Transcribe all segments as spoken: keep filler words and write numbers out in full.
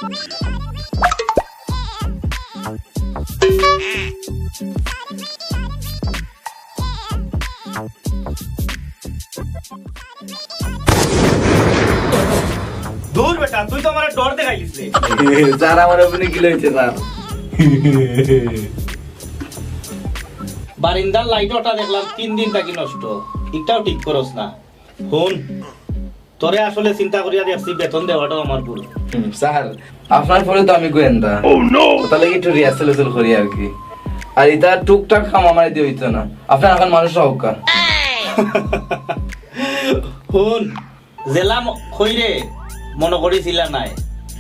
দূর বেটা, তুই তো আমার ডর দেখাইলিস রে। স্যার, আমার আপনি কি লইছে স্যার? বারিন্দার লাইট ওটা দেখলাম তিন দিন থাকি নষ্ট, একটাও ঠিক করস না। হুন, তোরে আসলে চিন্তা করিয়া দেখছি, বেতন দেওয়াটাও আমার ভুল। হুম, স্যার, আপনার ফলে তো আমি গোয়েন্দা। তাহলে কি একটু রিহার্সাল উহার্সাল করি আর কি। আর এটা টুকটাক কাম আমার দিয়ে হইতো না। আপনার এখন মানুষ হক্কা। হুন, জেলা ম-, খইরে মনে করিছিলা নাই,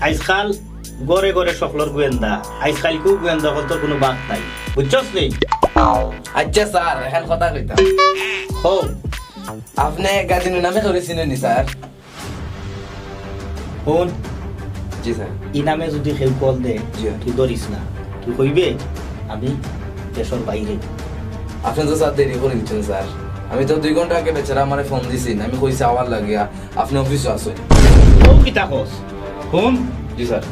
আজকাল ঘরে ঘরে সকলর গোয়েন্দা, আজকাল কেউ গোয়েন্দা করতে কোনো বাদ নাই, বুঝছস নি? আচ্ছা স্যার, এখন কথা কইতাম। হো, আপনি গাজী নুর নামে করেছিলেন নি স্যার? হুন, জি স্যার। ই নামে যদি কেউ কল দে, জি। তুই ধরিস না, তুই কইবে আমি দেশর বাইরে। আপনি তো স্যার দেরি করে দিচ্ছেন স্যার। আমি তো দুই ঘন্টা আগে বেচারা আমারে ফোন দিছি, আমি কইছি আওয়ার লাগিয়া, আপনি অফিসে আছেন। ও কিতা কস? হুন, জি স্যার।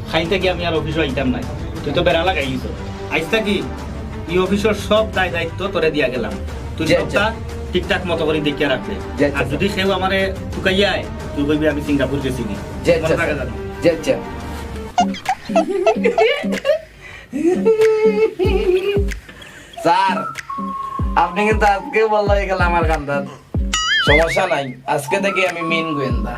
খাইন থাকি আমি আর অফিসে আইতাম নাই, তুই তো বেড়া লাগাই দিছ। আইজ থাকি ই অফিসর সব দায় দায়িত্ব তোরে দিয়া গেলাম, তুই জি, সবটা ঠিকঠাক মতো করে দেখিয়া রাখবে। জি, আচ্ছা, আর যদি কেউ আমারে তুকাইয়ায়, তুই কইবি আমি সিঙ্গাপুর গেছি নি। জি, আচ্ছা, মনে থাকে স্যার। জানি। জি, আচ্ছা। স্যার, আপনি কিন্তু আজকে বললো হয়ে গেল আমার কান্দাত। সমস্যা নাই, আজকে থেকে আমি মেইন গোয়েন্দা।